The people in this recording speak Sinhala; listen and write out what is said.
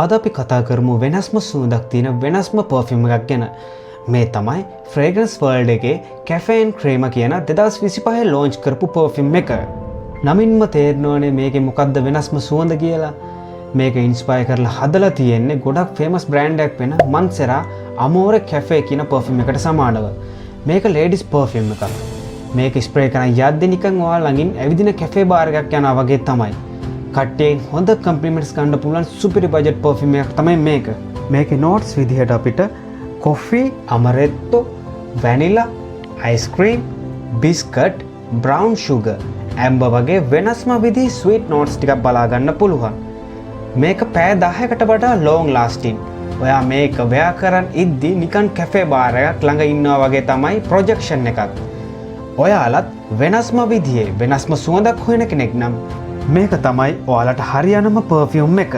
අද අපි කතා කරමු වෙනස්ම සුවඳක් තියෙන වෙනස්ම පර්ෆියුම් එකක් ගැන. මේ තමයි ෆ්‍රේග්‍රන්ස් වර්ල්ඩ් එකේ කැෆේ ඇන්ඩ් ක්‍රේමා කියන 2025 ලොන්ච් කරපු පර්ෆියුම් එක. නමින්ම තේරෙනවනේ මේකේ මොකද්ද වෙනස්ම සුවඳ කියලා. මේක ඉන්ස්පයර් කරලා හදලා තියෙන්නේ ගොඩක් ෆේමස් බ්‍රෑන්ඩ් එකක් වෙන මන්සෙරා අමෝර කැෆේ කියන පර්ෆියුම් එකට සමානව. මේක ලේඩිස් පර්ෆියුම් එකක්. මේක ස්ප්‍රේ කරන් යද්දි නිකන් ඔයා ළඟින් ඇවිදින කැෆේ බාර් එකක් යනවා වගේ තමයි. කට්ටියෙන් හොඳ කම්ප්ලිමන්ට්ස් ගන්න පුළුවන් සුපිරි බජට් පර්ෆියුම් එකක් තමයි මේක. මේකේ නෝට්ස් විදිහට අපිට coffee, amaretto, vanilla, ice cream, biscuit, brown sugar, amber වගේ වෙනස්ම විදිහේ ස්වීට් නෝට්ස් ටිකක් බලා ගන්න පුළුවන්. මේක පැය 10කට වඩා ලෝං ලාස්ටිං. ඔයා මේක වෙයා කරන් ඉද්දි නිකන් කැෆේ බාර් එකක් ළඟ ඉන්නවා වගේ තමයි ප්‍රොජෙක්ෂන් එකක්. ඔයාලත් වෙනස්ම විදිහේ වෙනස්ම සුවඳක් හොයන කෙනෙක් නම් මේක තමයි ඔයාලට හරියනම පර්ෆියුම් එක.